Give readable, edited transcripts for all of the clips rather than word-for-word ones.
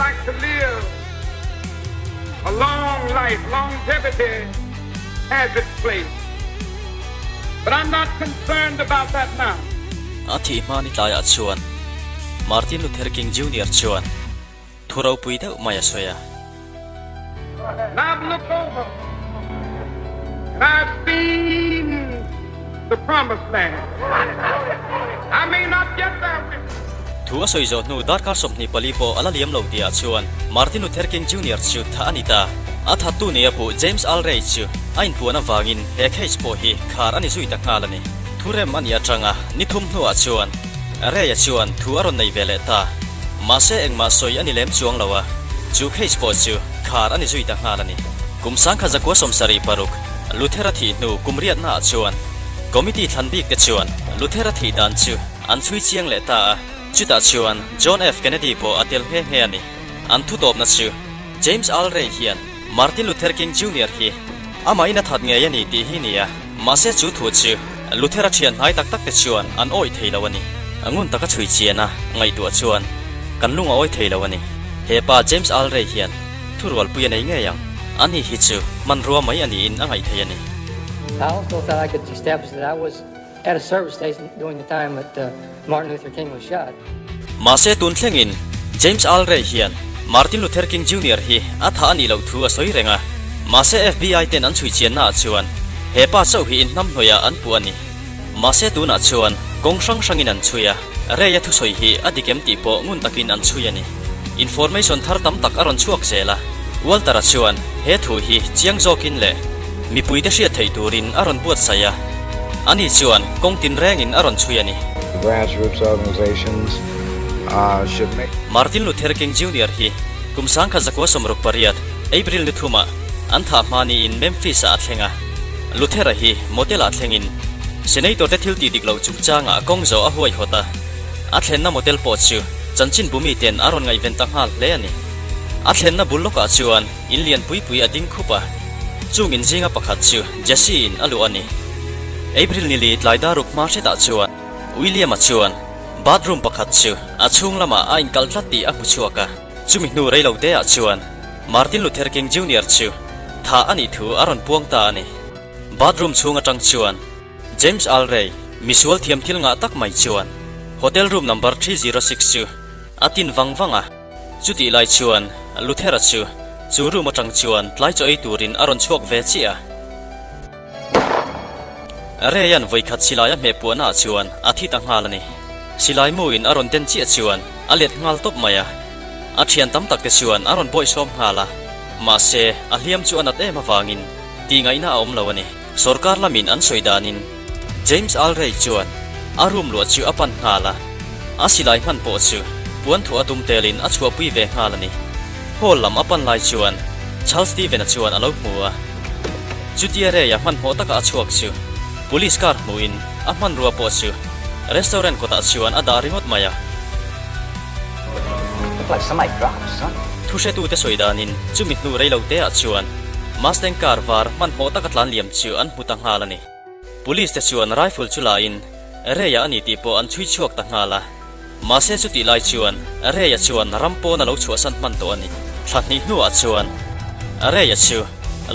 like to live a long life. Longevity has its place. But I'm not concerned about that now. A thih hma ni tlaiah chuan Martin Luther King Junior chuan thu ropui deuh mai a sawi a. And I've looked over and I've seen the promised land. I may not get there with you. Thu a sawi zawh hnu darkar 24 pawh a la liam lo tihah chuan Martin Luther King Junior chu thah a ni ta. A thattu nia puh James Earl Ray chu a inpuan avangin he case pawh hi khar a ni zui ta nghal a ni. Thu rem a nih atanga ni thum hnuah chuan Ray-a chuan thu a rawn nei ve leh ta. Mahse engmah sawi a ni lem chuang lo a, chu case pawh chu khar a ni zui ta nghal a ni. Kum 1976 Luther-a thih hnu kum riatnaah chuan Committee thlan bik te chuan Luther-a thih dan chu an chhui chiang leh ta a, chutah chuan John F. Kennedy pawh a tel nghe nghe a ni. An thutawpna chu James Earl Ray hian Martin Luther King Junior hi amahin a that ngei a ni tih hi ni a, mahse chu thu chu Luther-a thian hnai tak tak te chuan an awih thei lo a ni. A ngun taka chhui chian a ngaihtuah chuan kan lung a awih thei lo a ni. He pa James Earl Ray hian thurualpui a nei ngei ang. Ani hi chu hmanrua mai a niin a ngaih thei a ni. I also thought I could establish that I was at a service station during the time that Martin Luther King was shot. Mahse tun thlengin James Earl Ray hian Martin Luther King Junior hi a tha a nih loh thu a sawi reng a, mahse FBI ten an chhui chiannaah chuan he pa chauh hi inhnamhnawihah an puh a ni. Mahse tunah chuan kawng hrang hrangin an chhui a, Ray-a thusawi hi a dik em tih pawh ngun takin an chhui a ni. Information thar tam tak a rawn chhuak zel a, Walter-a chuan he thu hi chiang zawkin leh mipuite hriat theih turin a rawn buatsaih a, ani chuan kawng tinrengin a rawn chhui a ni. Grassroots organizations should make. Martin Luther King Junior hi kum 1968, April ni thumah an thah hma niin Memphis-ah a thleng a. Luther-a hi motel-ah thlengin Senator te thil tih dik loh chungchangah kawng zawh a huaihawt a, a thlenna motel pawh chu chanchin bumi ten a rawn ngaihven ta nghal hle a ni. A thlenna bul lawkah chuan in lian pui pui a ding khup a, chung in zinga pakhat chu Jesse in a luh a ni. April ni li tlai daruk hma hretah chuan William-a chuan bathroom pakhat chu a chhung lamah a inkalh tlat tih a hmu chhuak a. Chumi hnu rei lo teah chuan Martin Luther King Junior chu thah a nih thu a rawn puang ta a ni. Bathroom chhung atang chuan James Earl Ray, misual thiam thil ngah tak mai chuan hotel room number 306 chu a tin vang vang a. Chutih lai chuan Luther-a chu chu room atang chuan tlai chaw ei turin a rawn chhuak ve chiah a. Ray-a'n vawikhat silai a hmeh puahnaah chuan a thi ta nghal a ni. Silai muin a rawn den chiah chuan a let nghal tawp mai a. A thian tam tak te chuan a rawn bawihsawm nghal a, mahse a hliam chu a nat em avangin tihngaihna a awm lo a ni. Sorkar lamin an sawi danin James Earl Ray chuan a room luah chu a pan nghal a, a silai hman pawh chu puan thuah a tum telin a chhuahpui ve nghal a ni. Hall lam a pan lai chuan Charles Steven-a chuan a lo hmu a, chutia Ray-a hmanhmawh taka a chhuak chu police car hmuhin a hmanrua pawh chu restaurant kawtah chuan a dah ringawt mai a. Thuhretute sawi danin chumi hnu rei lo teah chuan Mustang car var hmanhmawh taka tlan liam chu an hmu ta nghal a ni. Police te chuan rifle chu lain Ray-a a ni tih pawh an chhui chhuak ta nghal a. Mahse chutih lai chuan Ray-a chuan ram pawn a lo chhuahsan hman tawh a ni. Thla hnih hnuah chuan Ray-a chu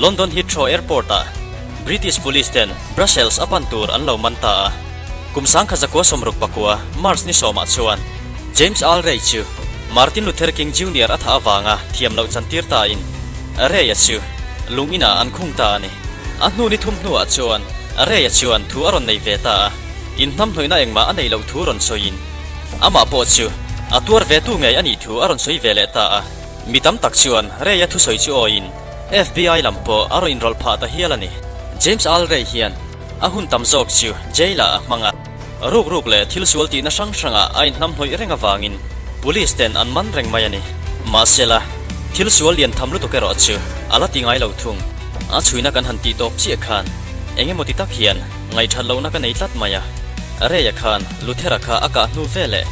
London Heathrow Airport-ah British Police ten Brussels a pan tur an lo man ta a. Kum 1969 March ni sawmah chuan James Earl Ray chu Martin Luther King Junior a thah avanga thiam loh chantir tain Ray-a chu lung inah an khung ta a ni. A hnu ni thum hnuah chuan Ray-a chuan thu a rawn nei ve ta a, inhnamhnawihna engmah a neih loh thu rawn sawiin amah pawh chu a tuar ve tu ngei a nih thu a rawn sawi ve leh ta a. Mi tam tak chuan Ray-a thusawi chu awiin FBI lam pawh a rawn inrawlh phah ta hial a ni. James Earl Ray hian A hun tam zawk chu jail-ah a hmang a, ruk ruk leh thil sual tihna hrang hrangah a inhnamhnawih reng avangin police ten an man reng mai a ni. Mahsela, thil sual lian tham lutuk erawh chu a la ti ngai lo thung. A chhuina kan han tih tawp chiah khan eng emaw ti tak hian ngaihthat lohna ka nei tlat mai a. Ray-a khan Luther-a kha a kah hnu ve leh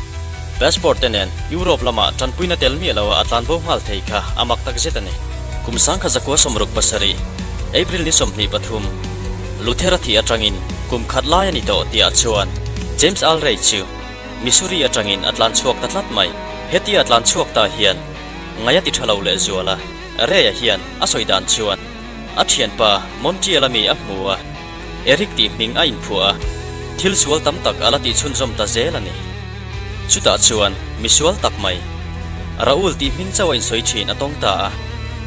passport te nen Europe lamah tanpuina tel miah loa a tlanbo nghal thei kha a mak tak zet a ni. Kum 1967, April ni 23, Luther-a thih atangin kum khat lai a ni tawh tihah chuan James Earl Ray chu Missouri atangin a tlan chhuak ta tlat mai. Hetia a tlan chhuak ta hian Ngaih a ti tha lo lehzual a, Ray-a hian a sawi dan chuan a thianpa Montreal-a mi a hmu a, Eric tih hming a inphuah a, thil sual tam tak a la tih chhunzawm ta zel a ni. Chutah chuan misual tak mai, Raul tih hming chauh a insawi thin a tawng ta a,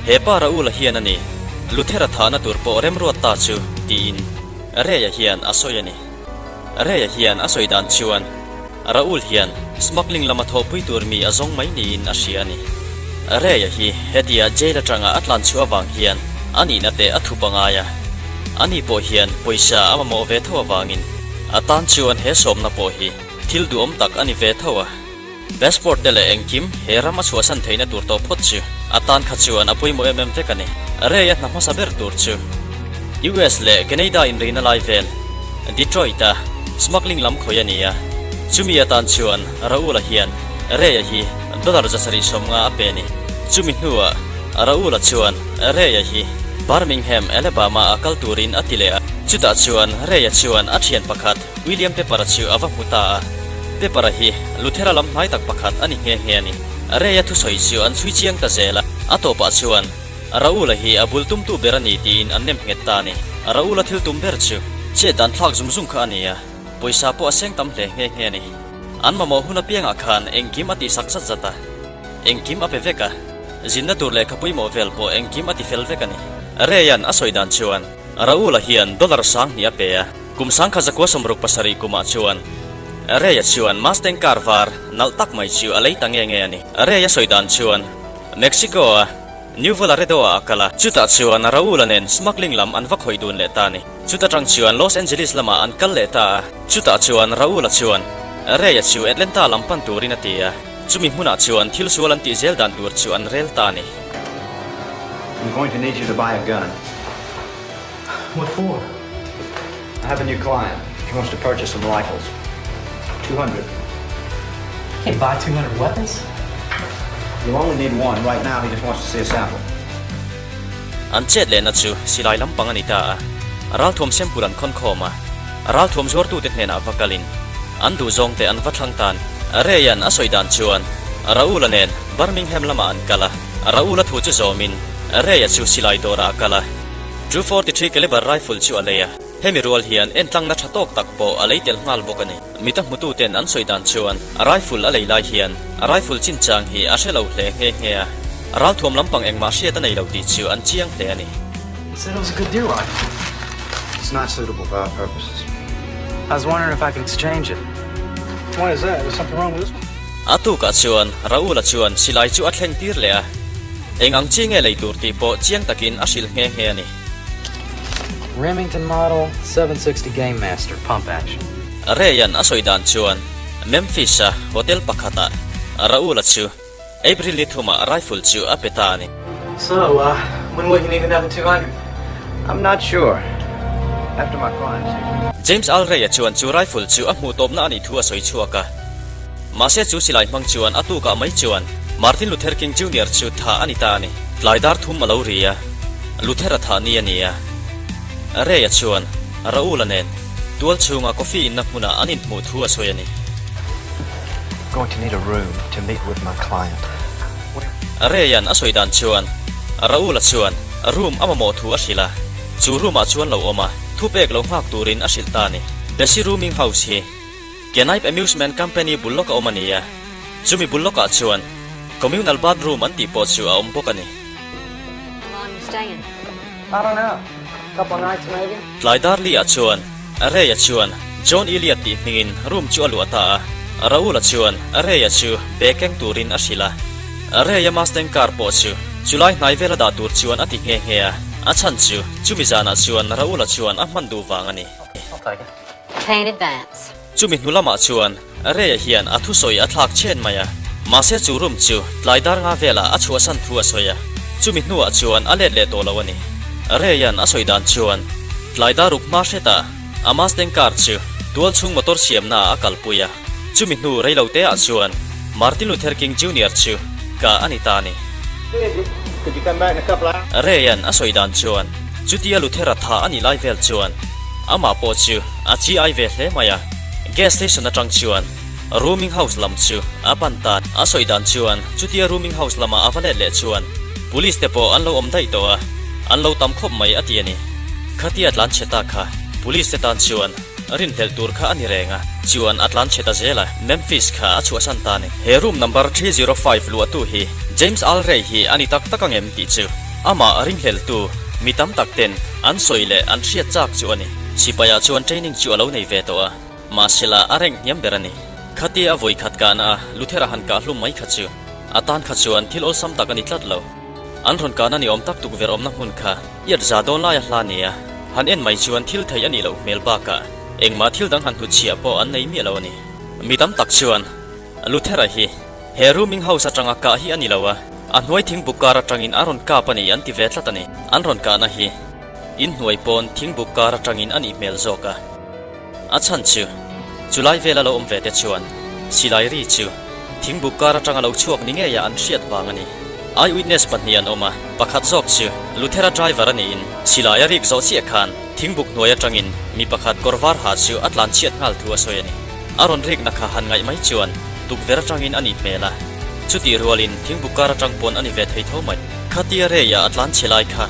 He pa Raul-a hian a ni, Luther-a thahna tur pawh remruat ta chu, tiin Ray-a hian a sawi a ni. Ray-a hian a sawi dan chuan Raul hian smuggling lama thawhpui tur mi a zawng mai niin a hria a ni. Ray-a hi hetia jail atanga a tlan chhuah avang hian a nihna te a thup a ngai a, ani pawh hian pawisa a mamawh ve tho avangin a tan chuan he sawmna pawh hi thil duhawm tak a ni ve tho a. Passport te leh engkim he ram a chhuahsan theihna tur tawh phawt chu a tan kha chuan a pawimawh em em vek a ni. Ray-a hna hmasa ber tur chu US leh Canada inrina lai vel Detroit-a smuggling lam khawi a ni a, chumi atan chuan Raul-a hian Ray-a hi dollar 750 a pe a ni. Chumi hnuah Raul-a chuan Ray-a hi Birmingham, Alabama-a kal turin a ti leh a, chutah chuan Ray-a chuan a thian pakhat William Pepper-a chu a va hmu ta a, Pepper-a hi Luthera lam hnai tak pakhat a ni nghe nghe a ni. Ray-a thusawi chu an chhui chiang ta zel a, a tawpah chuan Raul-a hi a bul tumtu ber a ni tiin an nem nghet ta a ni. Raul-a thil tum ber chu chet dan thlak zung zung kha a ni a, pawisa pawh a seng tam hle nghe nghe a ni. An mamawh hun apiangah khan engkim a tihsak zat zat a, engkim a pe vek a, zinna tur lehkha pawimawh vel pawh engkim a ti fel vek a ni. Ray-a'n a sawi dan chuan Raul-a hian dollar 10,000 a pe a. Kum 1967 kumah chuan Ray-a chuan Mustang car var nalh tak mai chu a lei ta nge nge a ni. Ray-a sawi dan chuan Mexico-a Nuevo Laredo-ah a kal a, chutah chuan Raul-a nen smuggling lam an va khawih dun leh ta a ni. Chuta tang chuan Los Angeles lamah an kal leh ta a, chutah chuan Raul-a chuan Ray-a chu Atlanta lam pan turin a ti a, chumi hmunah chuan thil sual an tih zel dan tur chu an rel ta a ni. I'm going to need you to buy a gun. What for? I have a new client. He wants to purchase some rifles. 200. Can't buy 200 weapons. You'll only need one. Right now, he just wants to see a sample. An chet lehna chu silai lampang a ni ta a, ralthuam sample an khawn khawm a, ralthuam zuartute hnenah va kalin an duhzawngte an va thlang tan. Ray-a'n a sawi dan chuan Raul-a nen Birmingham lamah an kal a, Raul-a thu chu zawmin Ray-a chu silai dawrah a kal a. 243 caliber rifle chu a lei a, hemi rual hian entlangna tha tawk tak pawh a lei tel nghal bawk a ni. Mita hmututen an sawi dan chuan rifle a lei lai hian rifle chinchang hi a hre lo hle nghe nghe a, ralthuam lampang engmah hriat a nei lo tih chu an chiang hle a ni. Said it was a good deer rifle. It's not suitable for our purposes. I was wondering if I could exchange it. Why is that? Is something wrong with this one? A tukah chuan Raul-a chuan silai chu a thleng tir leh a. Eng ang chi nge lei tur tih pawh chiang takin a hrilh nghe nghe a ni. Remington model 760 Game Master pump action. Ray-a'n a sawi dan chuan Memphis-a hotel pakhatah Raul-a chu April ni thumah rifle chu a pe ta a ni. So, uh, when will you need another 200? I'm not sure. After my client sees James Al Ray-a chuan chu rifle chu a hmuh tawpna a nih thu a sawi chhuak a. Mahse chu silai hmang chuan a tukah mai chuan Martin Luther King Junior chu thah a ni ta a ni. Tlai dar thum a lo ri a, Luther a thah ni a ni a. Ray-a chuan Raul-a nen tual chhunga coffee inna hmunah an inhmuh thu a sawi a ni. Going to need a room to meet with my client. Ray-a'n a sawi dan chuan Raul-a chuan room a mamawh thu a hrilh a, chu room-ah chuan lo awm a, thupek lo nghak turin a hrilh ta a ni. Bessie Rooming House hi Kenaip Amusement Company bul lawk a awm a ni a, chumi bul lawkah chuan Communal Bathroom an tih pawh chu a awm bawk a ni. Tlai dar li ah chuan Ray-a chuan John Elliot tih hmingin room chu a luah ta a, Raul-a chuan Ray-a chu bag keng turin a hrilh a. Ray-a Mustang car pawh chu chulai hnai vela dah tur chuan a ti nghe nghe a, a chhan chu chumi zanah chuan Raul-a chuan a hman duh vang a ni. Pay in advance. Chumi hnu lamah chuan Ray-a hian a thusawi a thlak chen mai a, mahse chu room chu tlai dar nga velah a chhuahsan thu a sawi a, chumi hnuah chuan a let leh tawh lo a ni. Ray-a'n a sawi dan chuan tlai dar ruk hma hretah a Mustang car chu tual chhung motor siamnaah a kalpui a, chumi hnu reiloteah chuan Martin Luther King Junior chu kah a ni ta a ni. Ray-a'n a sawi dan chuan chutia Luther-a thah a nih lai vel chuan amah pawh chu a chi ai ve hle mai a, gas station atang chuan. Rooming house lam chu a pan ta. A sawi dan chuan chutia rooming house lama a va let leh chuan police te pawh an lo awm daih tawh a, an lo tam khawp mai a ti a ni. Khatia tlan chhe ta kha police te tan chuan rinhlelh tur kha a ni reng a, chuan a tlan chhe ta zel a, Memphis kha a chhuahsan ta a ni. He room number 305 luahtu hi James Earl Ray hi a ni tak tak ang em tih chu amah ringhleltu mi tam tak ten an sawi leh an hriat chak chu a ni. Sipai-ah chuan training chu a lo nei ve tawh a. Mahsela a rank hniam ber a ni. Khatia a vawi khat kahna a Luthera han kah hlum mai kha chu a tan kha chuan thil awlsam tak a ni tlat lo. An rawn kahna ni awm tak tukverh awmna hmun kha iat za dawn laia hla nia han en mai chuan thil thei a nih loh hmel bakah engmah thil dang han hnutchhiah pawh an nei miah lo a ni. Mi tam tak chuan Luthera hi he rooming house atanga kah hi a ni lo a, a hnuai thingbuk kar atangin a rawn kap a ni an ti ve tlat a ni. An rawn kahna hi inhnuai pawn thingbuk kar atangin a nih hmel zawk a. A chhan chu, chulai vela lo awm ve te chuan silai ri chu thingbuk kar atanga lo chhuak ni ngeia an hriat vang a ni. Eyewitness pahnih an awm a, pakhat zawk chu Luthera driver a niin silai a rik zawh chiah khan thingbuk hnuai atangin mi pakhat kawr var ha chu a tlan chhiat nghal thu a sawi a ni. A rawn rikna kha han ngaih mai chuan tukverh atangin a nih hmel a, chutih rualin thingbuk kar atang pawn a ni ve thei tho mai. Khatia Ray-a a tlan chhe lai kha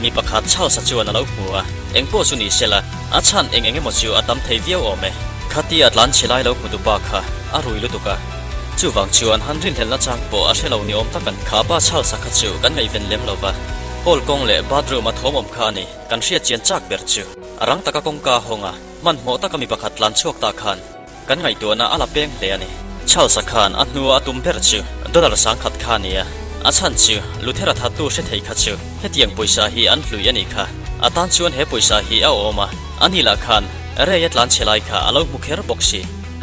mi pakhat Charles-a chuan a lo hmu a, engpawh chu ni sela, A chhan eng eng emaw chu a tam thei viau awm e. Khatia tlan chhe lai lo hmu tu pa kha a rui lutuk a. Chuvang chuan han rinhlelhna chang pawh a hre lo ni awm tak an. Kha pa chhalsa kha chu kan ngaihven lem lo va. Hall kawng leh bathroom a thawm awm kha a ni. Kan hriat chian chak ber chu. A rang taka kawngka a hawng a, hmanhmawh taka mi pakhat tlan chhuak ta khan kan ngaihtuahna a la peng hle a ni. Charles-a khan a hnua a tum ber chu dollar sangkhat kha a ni a, a chhan chu Luthera thattu hre thei kha chu hetiang pawisa hi an hlui a nih kha. A tan chuan he pawisa hi a awm a, a ni lah khan Ray-a tlan chhe lai kha a lo hmu kher bawk si.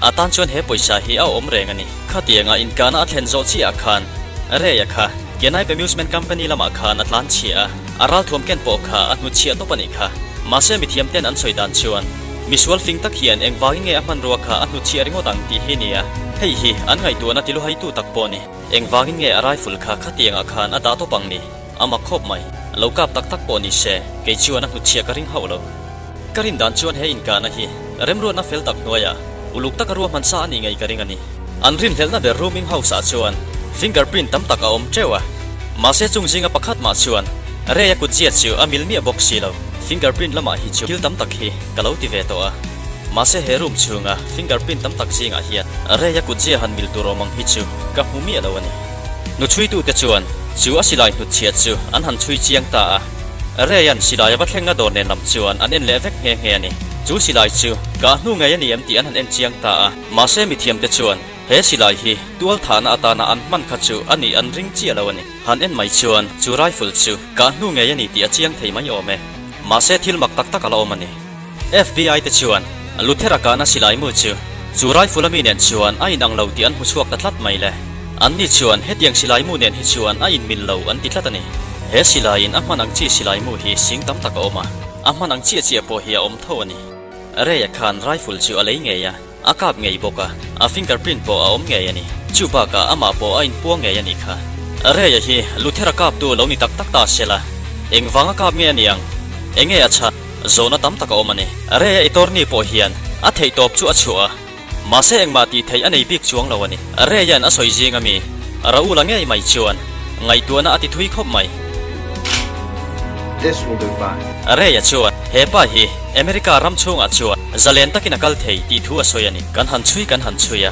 A tan chuan he pawisa hi a awm reng a ni. Khatianga inkahna a thlen zawh chiah ah khan Ray-a kha Kenaipe Amusement Company lamah khan a tlan chhia a, a ralthuam ken pawh kha a hnutchhiah tawp a nih kha. Mahse mithiamten an sawi dan chuan Misual fing tak hian engvangin nge a hmanrua kha a hnutchhiah ringawt ang tih hi nia. Hei hi an ngaihtuahna ti luhaitu tak pawh a ni. Engvangin nge a rifle kha khatiangah khan a dah tawp ang ni? A mak khawp mai. Lo kap tak tak pawh ni se, kei chuan a hnutchhiah ka ring hauh lo. Ka rin dan chuan he inkahna hi remruatna fel tak hnuaiah uluk taka ruahman sa a nih ngei ka ring a ni. An rinhlelhna ber rooming house-ah chuan fingerprint tam tak a awm teuh a, mahse chung zinga pakhat mah chuan Ray-a kutzia chu a mil miah bawk si lo. Fingerprint lamah hi chu thil tam tak hi ka lo ti ve tawh a, mahse he room chhunga fingerprint tam tak zingah hian Ray-a kutzia han mil tur awm ang hi chu ka hmu miah lo a ni. Hnuchhuitute chuan chu a silai hnutchhiat chu an han chhui chiang ta a, Ray-a'n silai a va thlengna dawr nen lam chuan an en leh vek nghe nghe a ni. Chu silai chu kah hnu ngei a ni em tih an han en chiang ta a, mahse mithiamte chuan he silai hi tual thahna atana an hman kha chu a nih an ring chiah lo a ni. Han en mai chuan chu rifle chu kah hnu ngei a ni tih a chiang thei mai awm e. Mahse thil mak tak tak a la awm a ni. FBI te chuan Luthera kahna silai mu chu chu rifle a mi nen chuan a inang lo tih an hmu chhuak ta tlat mai le. Anni chuan hetiang silai mu nen hi chuan a inmil lo an ti tlat a ni. He silaiin a hman ang chi silai mu hi sing tam tak a awm a, a hman ang chiah chiah pawh hi a awm tho a ni. Ray-a khan rifle chu a lei ngei a. A kap ngei bawk a, a fingerprint pawh a awm ngei a ni. Chu bakah amah pawh a inpuang ngei a nih kha. Ray-a hi Luthera kaptu lo ni tak tak ta se la, engvanga kap nge a ni ang? Enge a chhan? Zawhna tam tak a awm a ni. Ray-a attorney pawh hian a theihtawp chu a chhuah a, mahse engmah tih theih a nei bik chuang lo a ni. Ray-a'n a sawi zing a mi, Raul-a ngei mai chuan ngaihtuahna a ti thui khawp mai. This will do fine. Ray-a chuan he pa hi America ram chhungah chuan zalen takin a kal thei tih thu a sawi a ni. Kan han chhui kan han chhui a,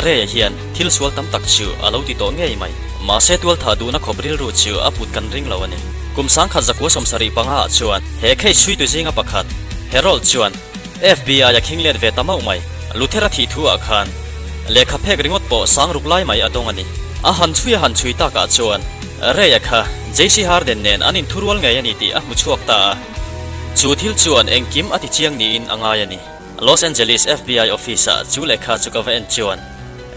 Ray-a hian thil sual tam tak chu a lo ti tawh ngei mai. Mahse tualthah duhna khawp rilru chu a put kan ring lo a ni. Kum sangkhat zakua 75 ah chuan he case chhuitu zinga pakhat, Harold chuan FBI a khing let ve ta mauh mai. Luther-a thih thu ah khan lehkha phek ringawt pawh sang ruk lai mai a dawng a ni. A han chhui a han chhui takah chuan Ray-a kha JC Harden nen an inthurual ngei a ni tih a hmu chhuak ta a. Chu thil chuan engkim a ti chiang niin a ngai a ni. Los Angeles FBI office-ah chu lehkha chu ka va en chuan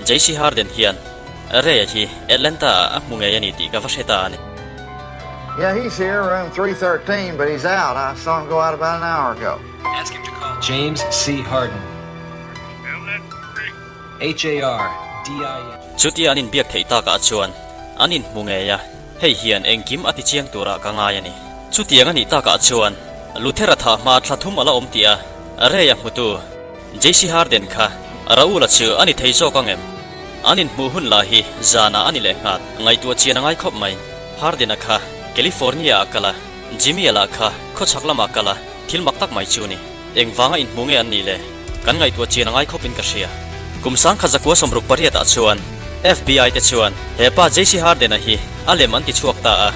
JC Harden hian Ray-a hi Atlanta-ah a hmu ngei a ni tih ka va hre ta a ni. Yeah, he's here, room 313, but he's out. I saw him go out about an hour ago. Ask him to call James C. Harden. H A R D I N. Chutia an inbiak theih takah chuan an inhmu ngei a, hei hian engkim a ti chiang turah ka ngai a ni. Chutiang a nih takah chuan Luthera thah hma thla thum a la awm tih a, Ray-a hmutu JC Harden kha. Raul-a chu a ni thei zawk ang em? An inhmuh hun lah hi zanah a ni leh nghal. Ngaihtuah chian a ngai khawp mai. Hardin-a kha California-ah kal a, Jimmy-a lah kha khawchhak lamah kal a, thil mak tak mai chu ni. Engvanga inhmu nge an nih le? Kan ngaihtuah chian a ngai khawpin ka hria. Kum sangkhat zakua 68 ah chuan FBI te chuan he pa JC Harden-a hi a lem an ti chhuak ta a.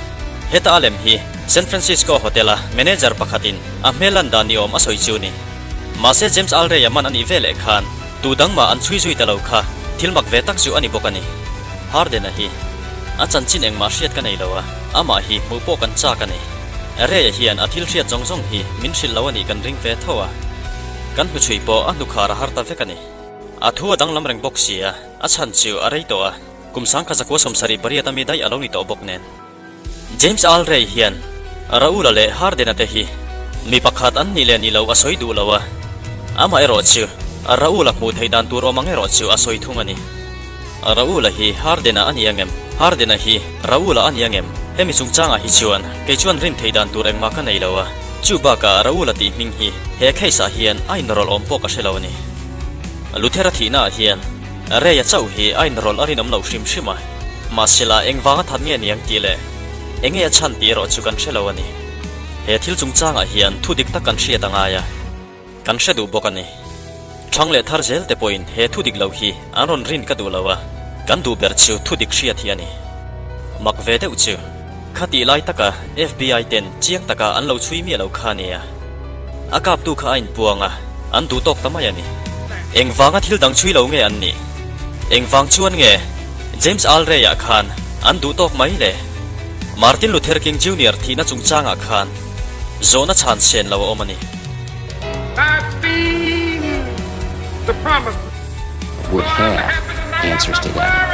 Heta a lem hi San Francisco Hotel-a manager pakhatin a hmel lan dan ni awm a sawi chu ni. Mahse James Earl Ray-a man a nih ve leh khan tu dang mah an chhui zui ta lo kha thil mak ve tak chu a ni bawk a ni. Harden-a hi a chanchin engmah hriat ka nei lo a, amah hi hmuh pawh kan chak a ni. Ray-a hian a thil hriat zawng zawng hi min hrilh lo a nih kan ring ve tho a. Kan hnuchhui pawh a hnukhar a har ta vek a ni. A thu a danglam reng bawk si a, a chhan chu a rei tawh a, kum sangkhat zakua 78 ami daih a lo ni tawh bawk nen. James Earl Ray hian Raul-a leh Harden-a te hi mi pakhat an nih leh nih loh a sawi duh lo a, amaherawh chu Raul-a hmuh theih dan tur awm ang erawh chu a sawi thung a ni. Raul-a hi Harden-a a ni ang em? Harden-a hi Raul-a a ni ang em? Hemi chungchangah hi chuan kei chuan rin theih dan tur engmah ka nei lo a, chu bakah Raul-a tih hming hi he case-ah hian a inrawlh awm pawh ka hre lo a ni. Luther-a thihnaah hian Ray-a chauh hi a inrawlh a rinawm loh hrim hrim a, mahsela engvanga that nge ni ang tih leh enge a chhan tih erawh chu kan hre lo a ni. He thil chungchangah hian thu dik tak kan hriat a ngai a. Kan hre duh bawk a ni. Thang leh thar zel te pawhin he thu dik lo hi an rawn rin ka duh lo a, kan duh ber chu thu dik hriat hi a ni. Mak ve deuh chu, khatih lai taka FBI ten chiang taka an lo chhui miah lo kha a nia. A kaptu kha a inpuang a, an duh tawk ta mai a ni. Engvanga thil dang chhui lo nge an nih? Engvang chuan nge James Earl Ray-ah khan an duh tawk mai le? Martin Luther King Junior thihna chungchangah khan zawhna chhan sen lo a awm a ni. I've seen the promise Would have answers to that.